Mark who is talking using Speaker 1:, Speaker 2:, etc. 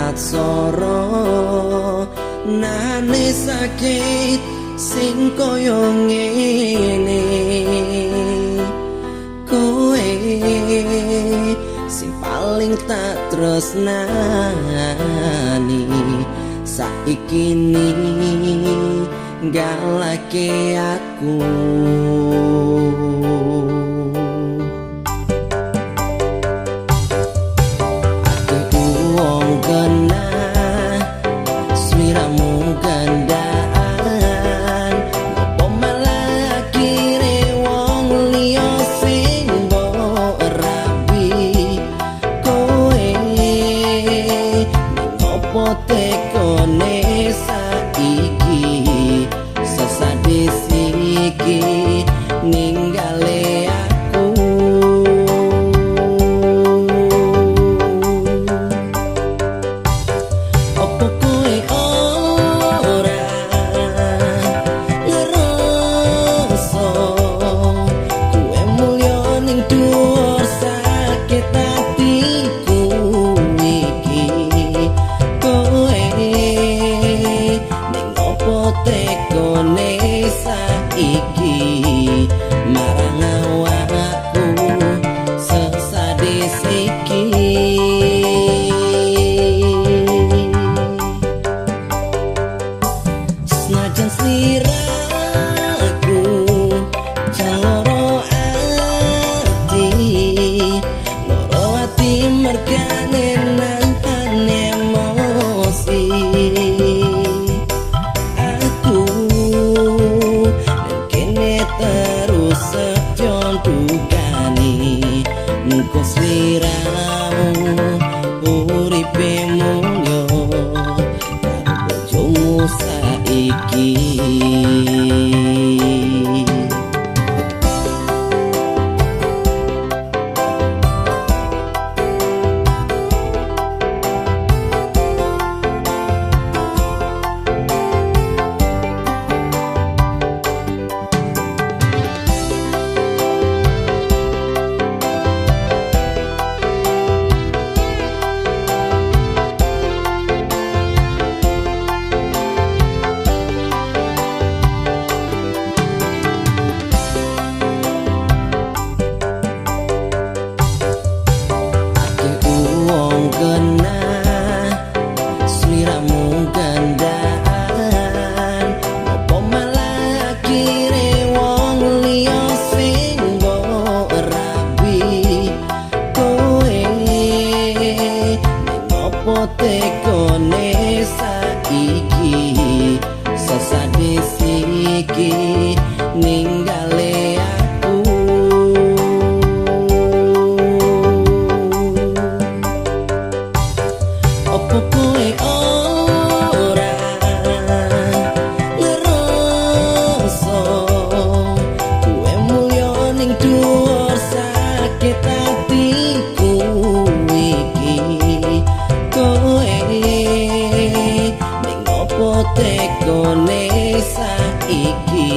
Speaker 1: aksara nane sakit sing kaya ngene. Kowe sing paling tak tresnani saiki ninggalake aku. Akeh wong genah sliramu gendaan, opo malah akhire wong liya sing mbok rabi. Kowe ngopo tekone saiki sesadis iki ninggale aku. Opo kowe ora ngerasa kowe mulya ning dhuwur sakit atiku iki. Kowe ning opo tekone saiki marang awakku sesadis iki. Senajan sliraku jaloro ati, loro ati mergane nahan emosi. Aku nang kene terus setyo dukani muga sliramu uripe mulya karo bojomu saiki. Akeh wong genah sliramu gendaan, opo malah akhire wong liya sing mbok rabi. Kowe ning opo tekone saiki sesadis iki ninggale aku. Opo kowe ora ngerasa kowe mulya ning dhuwur sakit atiku iki. Kowe ning opo tekone saiki